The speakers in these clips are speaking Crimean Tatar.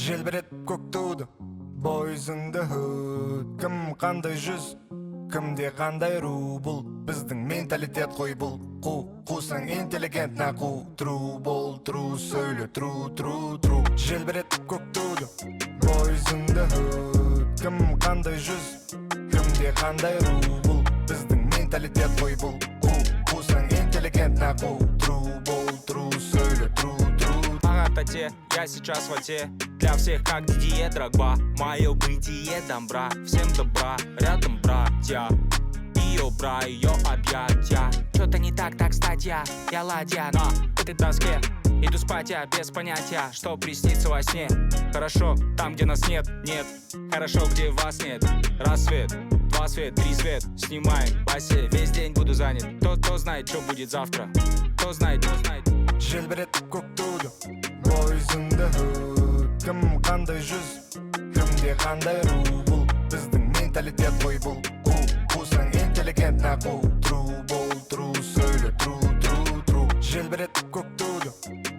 Желбіретіп көк туды Boys in the hood Кім қандай жүз Кімде қандай ру Бұл біздің менталитет қой бұл Қу қусаң интеллигент на қу Тру бол тру сөйле тру тру тру Желбіретіп көк туды Boys in the hood Кім қандай жүз Кімде қандай ру Бұл біздің менталитет қой бұл Қу қусаң интеллигент на қу Тру бол тру сөйле тру тру Ага, тате, я сейчас в оте Для всех как Дидье Дрогба Мое бытие добра, всем добра Рядом братья Ее бра, ее объятия Что-то не так, так статья Я ладья на этой доске Иду спать я без понятия Что приснится во сне Хорошо, там, где нас нет, нет Хорошо, где вас нет Рассвет, два свет, три свет Снимаем, басе, весь день буду занят Кто, кто знает, что будет завтра Кто знает, кто знает Желбіретіп көк туды Boys in the hood Кім қандай жүз Кімде қандай ру Бұл біздің менталитет қой бұл Қу қусаң интеллигент на қу Тру бол тру сөйле тру тру тру Желбіретіп көк туды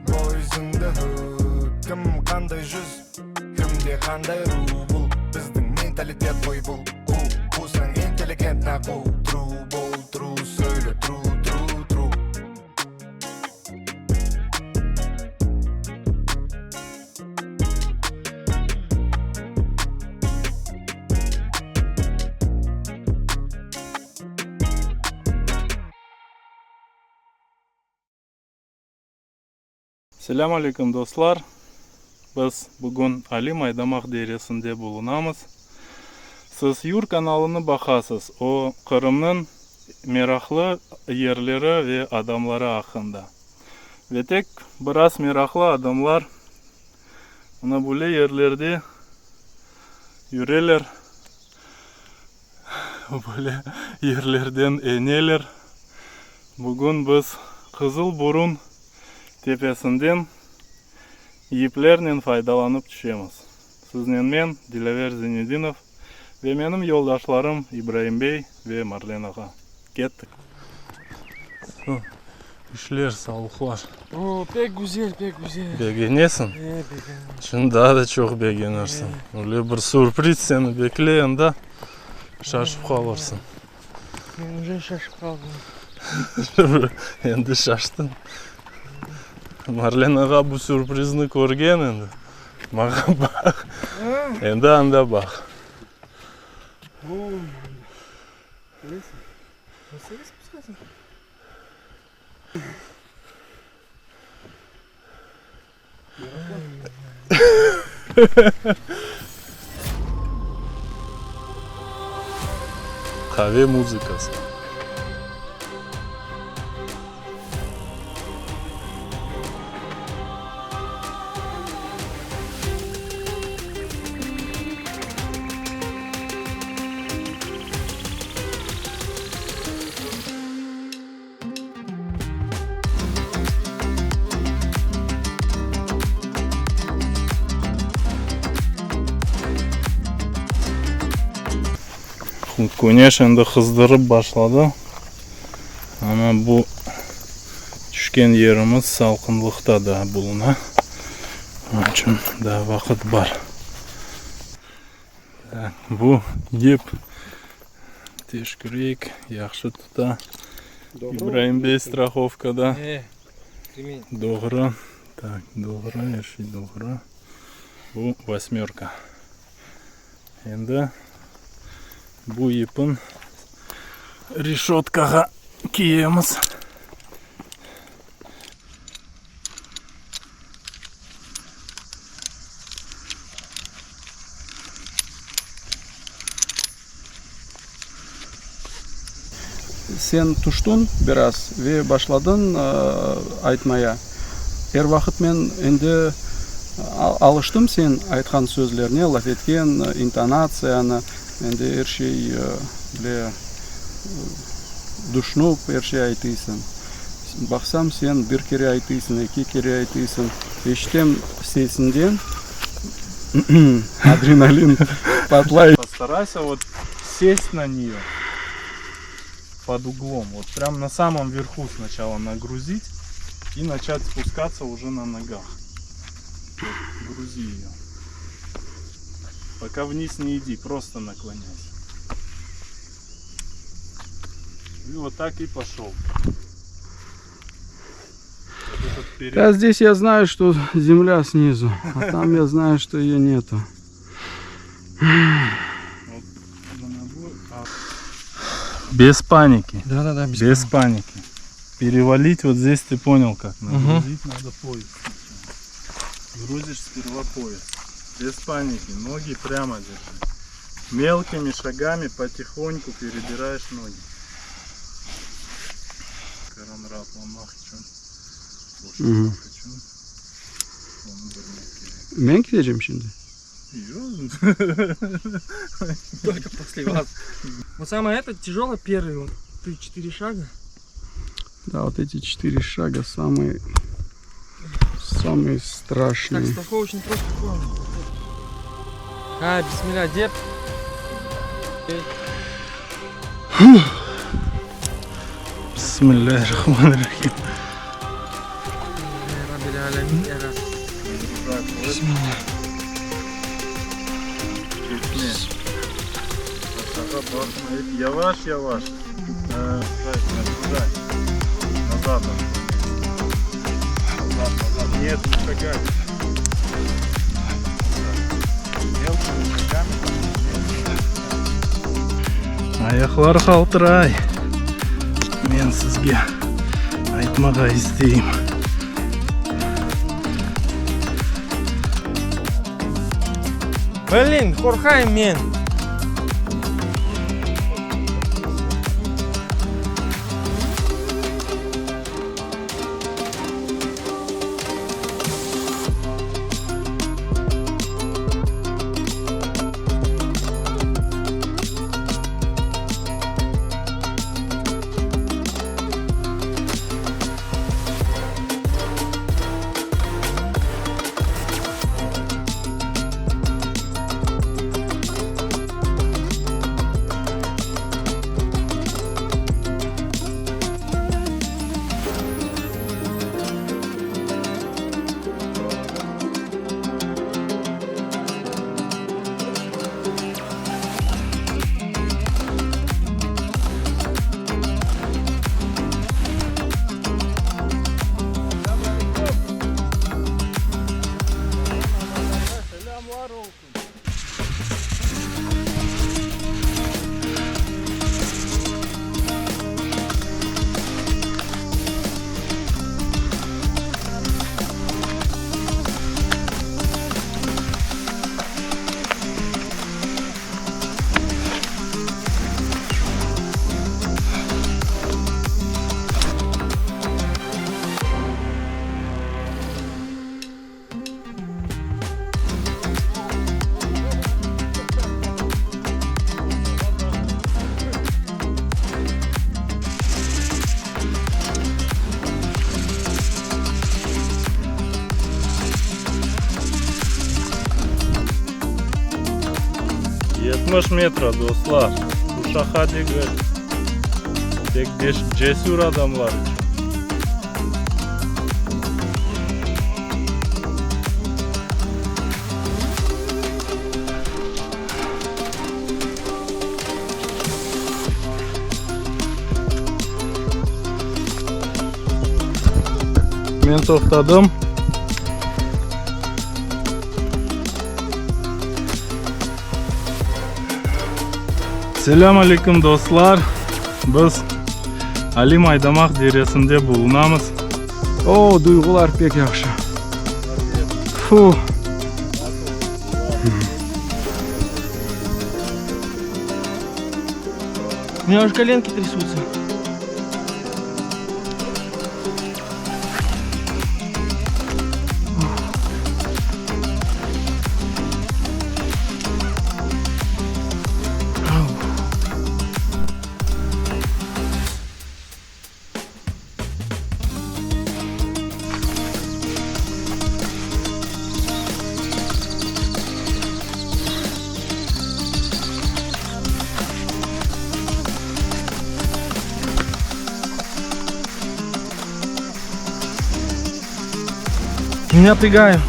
Boys in the hood Кім қандай жүз Кімде қандай ру Бұл біздің менталитет қой бұл Қу қусаң интеллигент на қу Тру бол тру сөйле тру тру тру Selâm aleyküm, dostlar! Biz bugün Alim Aydamaq deresinde bulunamız. Siz Yur kanalını baqasız, o, Qırımnıñ meraqlı yerleri ve adamları aqqında. Ve tek biraz meraqlı adamlar mına böyle yerlerde yüreler, böyle yerlerden eneler. Bugün biz Qızıl Burun tepesinden yiplernen faydalanıp tüşemiz. Siznen men, Dilâver Zinedinov, ve menim yoldaşlarım İbraim bey ve Marlen ağa. Kettik. İşler, savuqlar. O, pek güzel, pek güzel. Begenesiñ? E, begenem. Şimdi daa da çoq begenirsiñ. Öyle bir sürpriz seni bekley anda, şaşıp qalırsıñ. Men uje şaşıp qaldım. Endi şaştıñ. Marlen ağa bu sürprizni körgen endi. Maña baq. Endi anda baq. Qave muzıkası. Küneş endi qızdırıp başladı, amma bu tüşken yerimiz salqınlıqta daa buluna, onıñ içün daa vaqıt bar. Bu yip teşkireyik, yahşı tuta. İbraim bey strahovkada. Doğru. Tak, doğru, er şey doğru. Bu vosmörka. Endi bu yipin reşötkağa kiyemiz. Sen tüştüñ biraz ve başladıñ aytmaya. Er vaqıt men endi alıştım sen aytqan sözlerine, laf etken intonatsiyanı, endi er şey bile düşünip er şey aytıysıñ. Baqsam, sen bir kere aytıysıñ, eki kere aytıysıñ. Eşitem sesinden adrenalin patlay. Postaraysa vot sest na neyo pod uglom, vot prям na samom verhu snaçala nagruzit i naçat spuskatsa uje na nogah. Vot, gruzi eyo. Пока вниз не иди, просто наклоняйся. И вот так и пошел. Вот этот перед- Да, здесь я знаю, что земля снизу, а там я знаю, что ее нету. Без паники. Да-да-да, Без паники. Перевалить вот здесь ты понял как. Нагрузить надо пояс. сначала. Грузишь сперва пояс. Без паники. Ноги прямо держи. Мелкими шагами потихоньку перебираешь ноги. Коронратламақ içün. Мгм. Boşatmaq içün. Onı bermek kerek. Men ketecem şimdi. Yoq. Только после вас. Вот самое это тяжелое первый, вот ты четыре шага. Да, вот эти четыре шага самые, самые Так, страшные. страховочный трос какой он? А, бисмилля, dep. Bismillahirrahmanirrahim. Rabbil alemin, ya Rab. Bismillah. Ketme. Aşağı baqmayıp yavaş yavaş. Ee, Нагружай. Назад. Назад, назад. Нет, не шагай. Мелкими шагами. Ayaqlar qaltıray. Men sizge aytmağa isteyim. Блин, qorqayım men. 70 metre dostlar. Bu şaqa degil. Tek cesür adamlar içün. Men toqtadım. Selâm aleyküm, dostlar! Biz Alim Aydamaq deresinde bulunamız. O, duyğular pek yahşı. Fu. У меня уже коленки трясутся. Не напрягаю.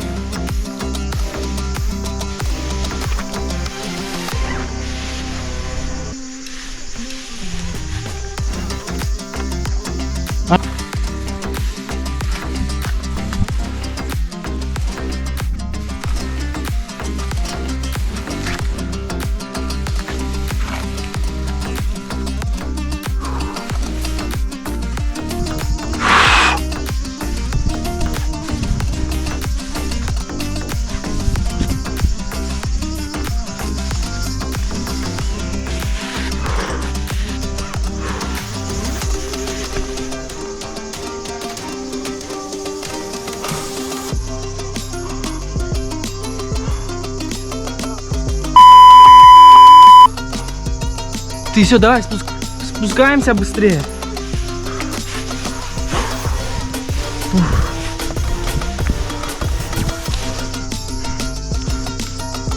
Ты все, давай, спуск... спускаемся быстрее.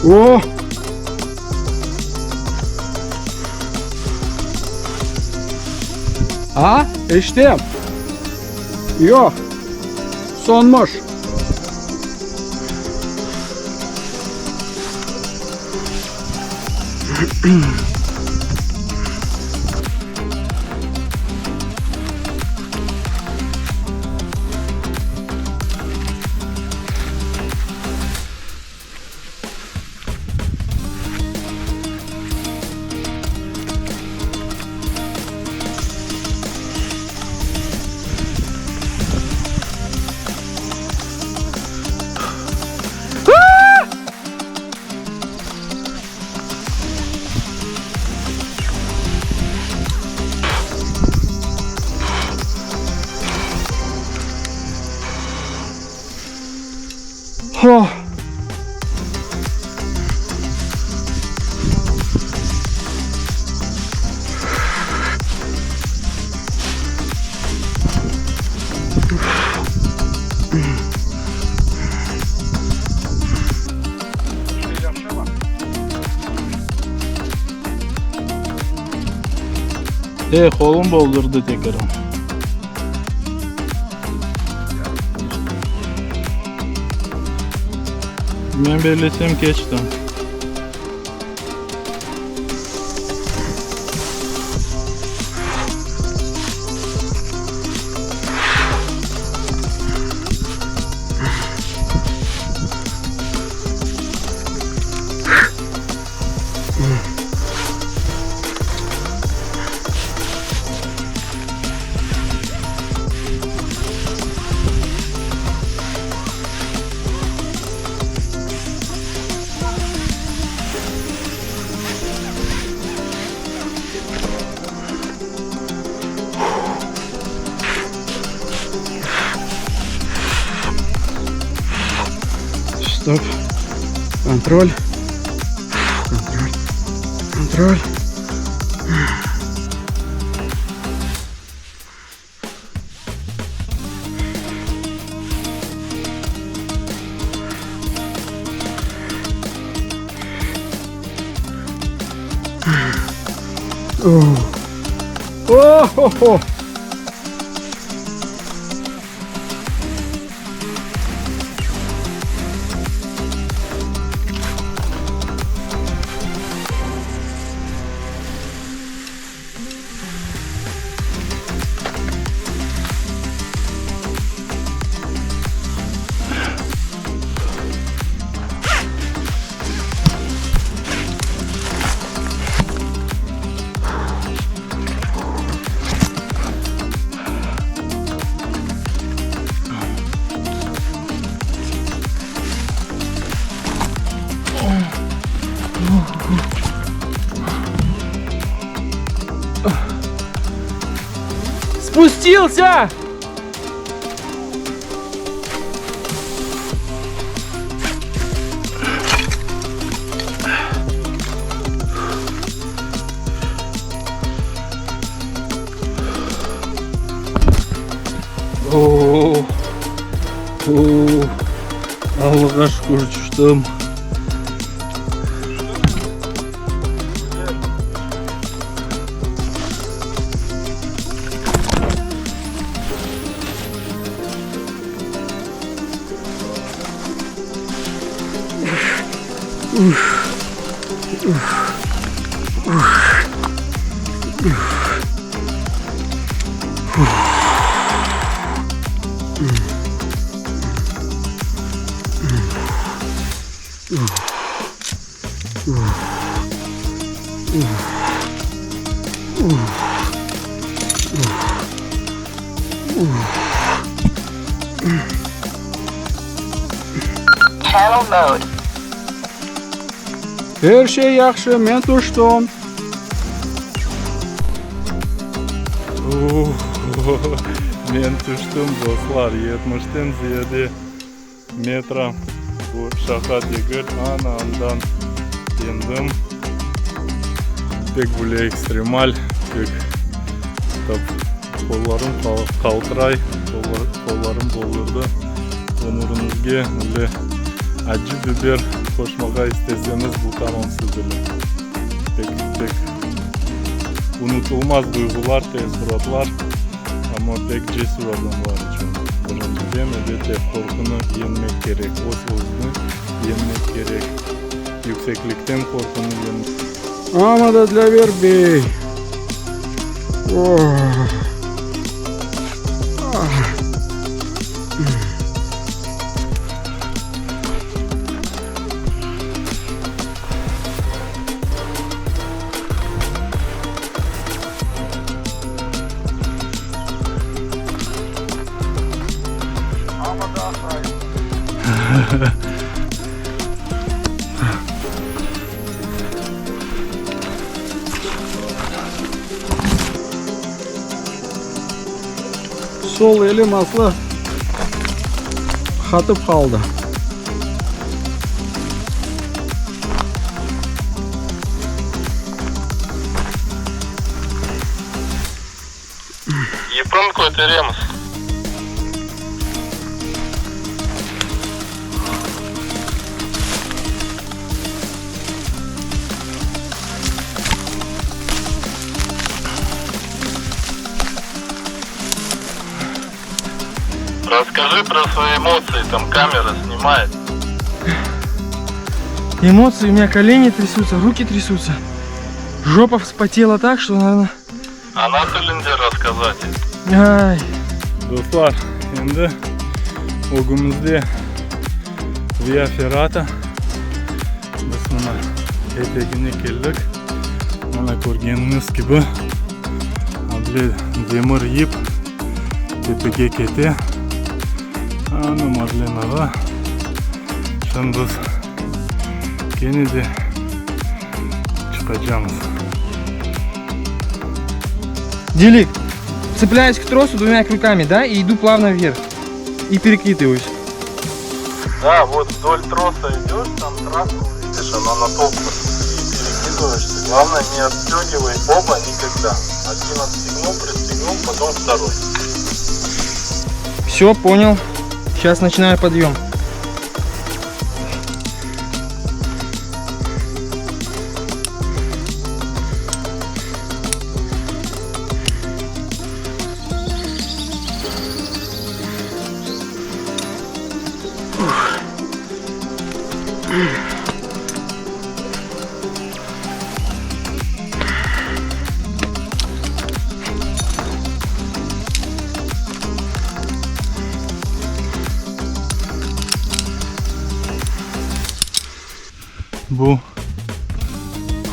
O! A, eşitem. Yoq, sönmüş. Oh. E, qolum boldurdı tekrar. Men bellesem keçtim. Стоп. Контроль. Контроль. Контроль. О-хо-хо! Спустился! O, o, Allahqa şükür tüştim. Er şey yahşı, men tüştim. Men tüştim, dostlar, yetmişten ziyade metra, bu şaqa degil, ana andan endim. Pek böyle ekstremal, pek tap qollarım qaltıray, qollarım boldurdı. Ömüriñizge böyle acı biber qoşmağa isteseñiz, bu tamam siz ile. Pek, pek unutılmaz duyğular, teessuratlar, amma pek cesür adamlar içün. Birinciden, elbette, qorqunı yeñmek kerek, öz-özüni yeñmek kerek, yükseklikten qorqunı yeñmek. Amma da Dlâver bey. Oh. Sol elim aslı qatıp qaldı. İpin köteremiz. Rasskajı pro svoi emotsii, tam kamera snimaet. Эмоции, у меня колени трясутся, руки трясутся. Жопа вспотела так, что, наверное... Ana tilinde rasskazat. Ay. Dostlar, endi ögümizde Via Ferrata. Biz mına etegine keldik. Mına körgeniñiz kibi, able demir yip tepege kete. Ana Marlen ağa. Şimdi biz kene de çıqacamız. Делик, цепляюсь к тросу двумя крюками, да, и иду плавно вверх. И перекидываюсь. Да, вот вдоль троса идешь, там трассу увидишь, она натоптана. И перекидываешься. Главное, не отстегивай оба никогда. Один отстегнул, пристегнул, потом второй. Все, понял. Сейчас начинаю подъем. Bu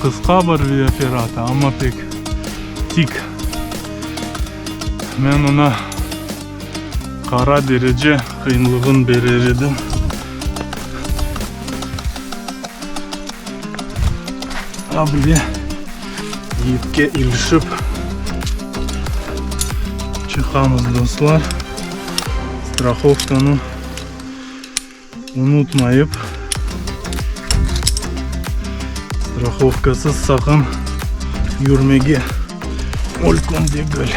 qısqa bir via ferrata, amma pek tik. Men oña qara derece qıyınlığın berer edim. Able yipke ilişip çıqamız, dostlar. Strahovkanı unutmayıp, strahovkasız saqın yürmege mülkün degil.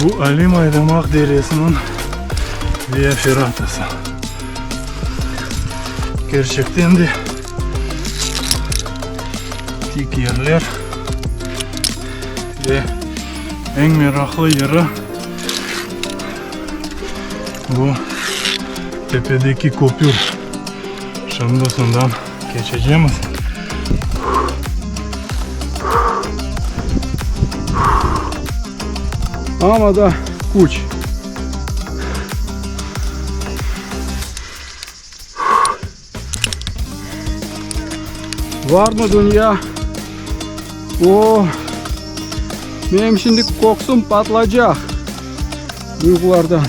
Bu Alim Aydamaq deresiniñ via ferratası. Kerçekten de tik yerler ve eñ meraqlı yeri bu tepedeki köpür. Şimdi şundan keçecemiz. Amma da küç. Varmı dünya? O, menim şimdi köksüm patlacaq duyğulardan.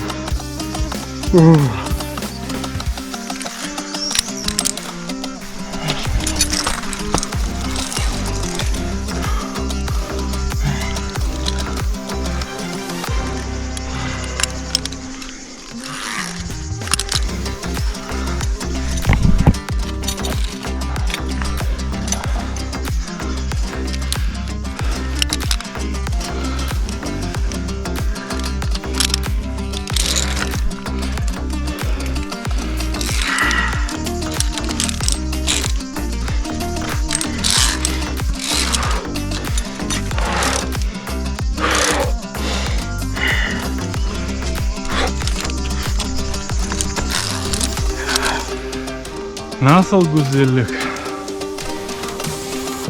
Nasıl güzellik!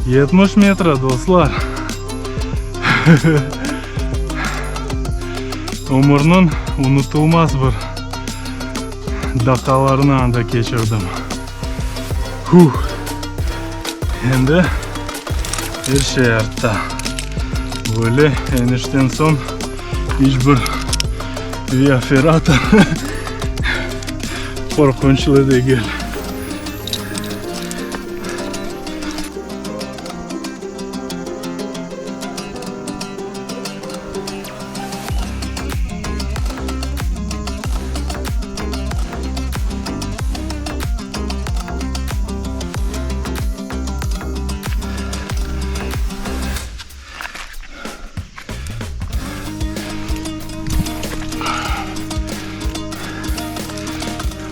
70 metre, dostlar! Ömürniñ unutılmaz bir daqqalarını anda keçirdim. Huh! Endi er şey artta. Böyle enişten soñ iç bir via ferrata qorqunçlı degil.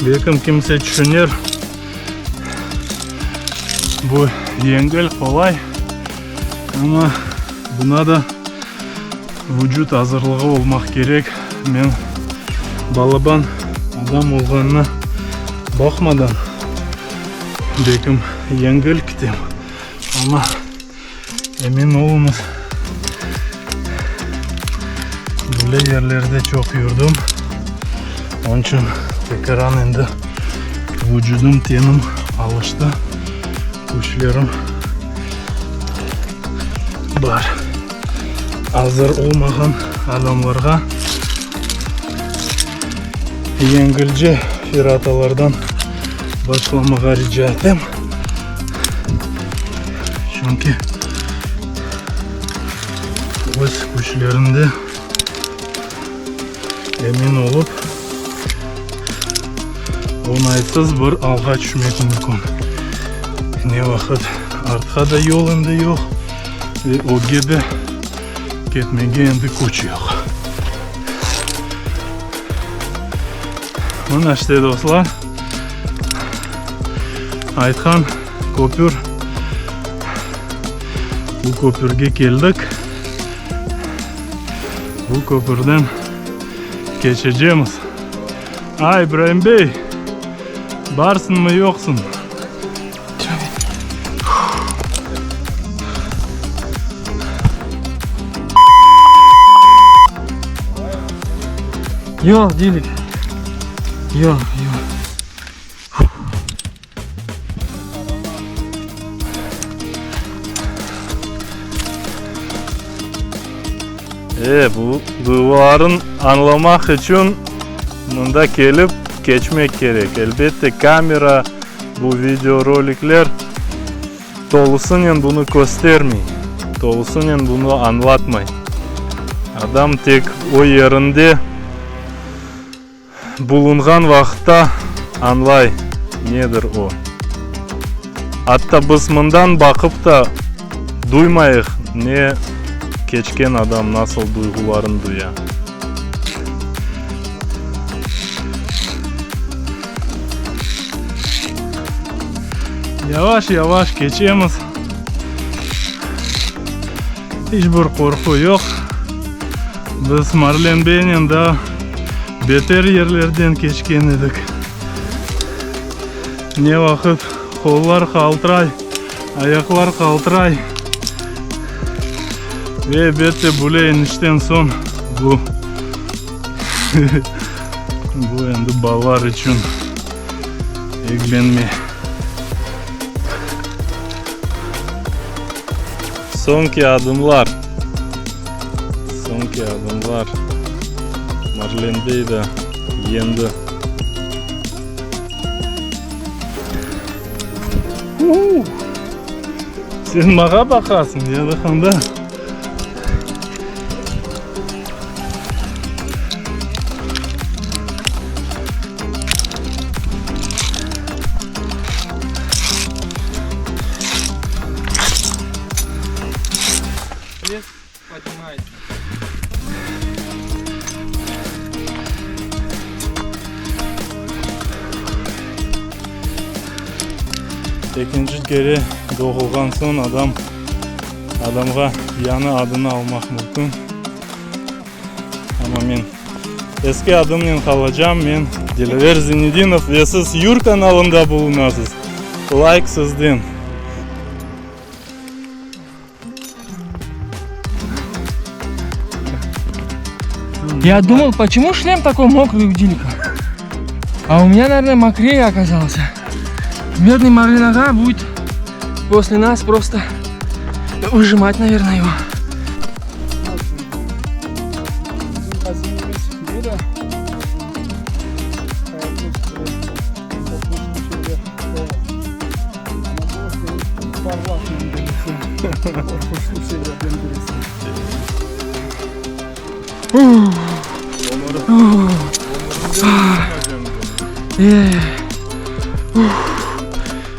Belkim kimse tüşünir, bu yengil, qolay, amma buna da vucut azırlığı olmaq kerek. Men balaban adam olğanına baqmadan, belkim yengil kitem, amma emin oluñız, böyle yerlerde çoq yürdim, onıñ içün tekaran endi vucudım, tenim alıştı, küçlerim bar. Azır olmağan adamlarğa yengilce ferratalardan başlamağa rica etem. Çünki öz küçlerinde emin olıp, oñaytsız bir alğa tüşmek mümkün. Ne vaqıt artqa da yol endi yoq ve ögge de ketmege endi küç yoq. Mına işte dostlar, aytqan köpür, bu köpürge keldik. Bu köpürden keçecemiz. Ay, İbraim bey, barsıñmı, yoqsıñ? Yoq, Dilik. Yoq, yoq. E, bu duyğuların añlamaq içün mında kelip keçmek kerek. Elbette, kamera, bu videorolikler tolusınen bunı köstermey, tolusınen bunı añlatmay. Adam tek o yerinde Bulunğan vaqıtta añlay, nedir o. Atta biz mından baqıp da duymayıq, ne keçken adam nasıl duyğuların duya. Yavaş-yavaş keçemiz. İç bir qorqu yoq. Biz Marlen beynen daa beter yerlerden keçken edik. Ne vaqıt qollar qaltıray, ayaqlar qaltıray. Ve elbette böyle enişten soñ bu bu endi balalar içün eglenme. Soñki adımlar. Soñki adımlar. Marlen bey de yendi. Sen maña baqasıñ, ya da anda. Лес поднимается. Ekinci kere doğulğan soñ adam adamğa yañı adını almaq mümkün. Amma men eski adımnen qalacam. Men Dilâver Zinedinov ve siz Yur kanalında bulunasız. Layk sizden. Я думал, почему шлем такой мокрый у Дилика? А у меня, наверное, мокрее оказался. Бедный Марлен ağa будет после нас просто выжимать, наверное, его.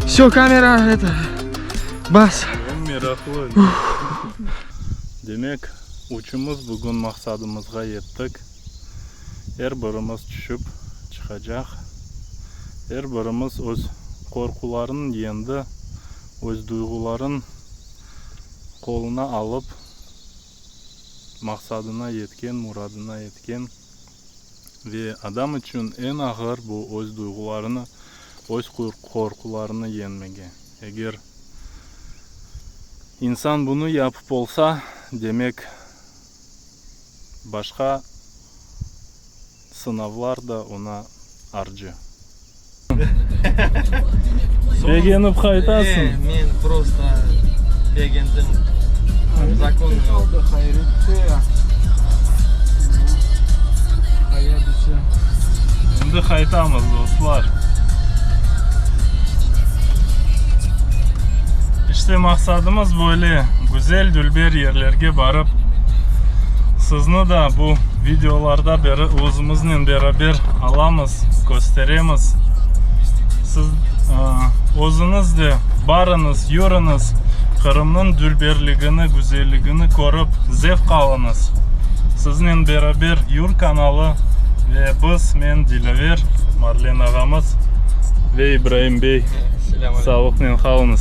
Все, камера, это, бас. Meraqlı. Demek, üçümiz bugün maqsadımızğa yettik. Er birimiz tüşip çıqacaq. Er birimiz öz qorquların yendi, öz duyğuların qoluna alıp, maqsadına yetken, muradına yetken. Ve adam içün eñ ağır bu öz duyğularını, öz qorqularını yeñmege. Eger insan bunı yapıp olsa, demek, başqa sınavlar da oña arcı. Begenip qaytasıñ. Men просто begendim. Закон. Qaldı hayrette. Qaya dese. Endi qaytamız, dostlar. İşte maqsadımız böyle güzel, dülber yerlerge barıp, sizni da bu videolarda beri özümiznen beraber alamız, kösteremiz. Siz özüñiz de barıñız, yürüñiz, Qırımnıñ dülberligini, güzelligini körip, zevq alıñız. Siznen beraber Yur kanalı ve biz, men, Dilâver, Marlen ağamız ve İbraim bey. Sağlıqnen qalıñız.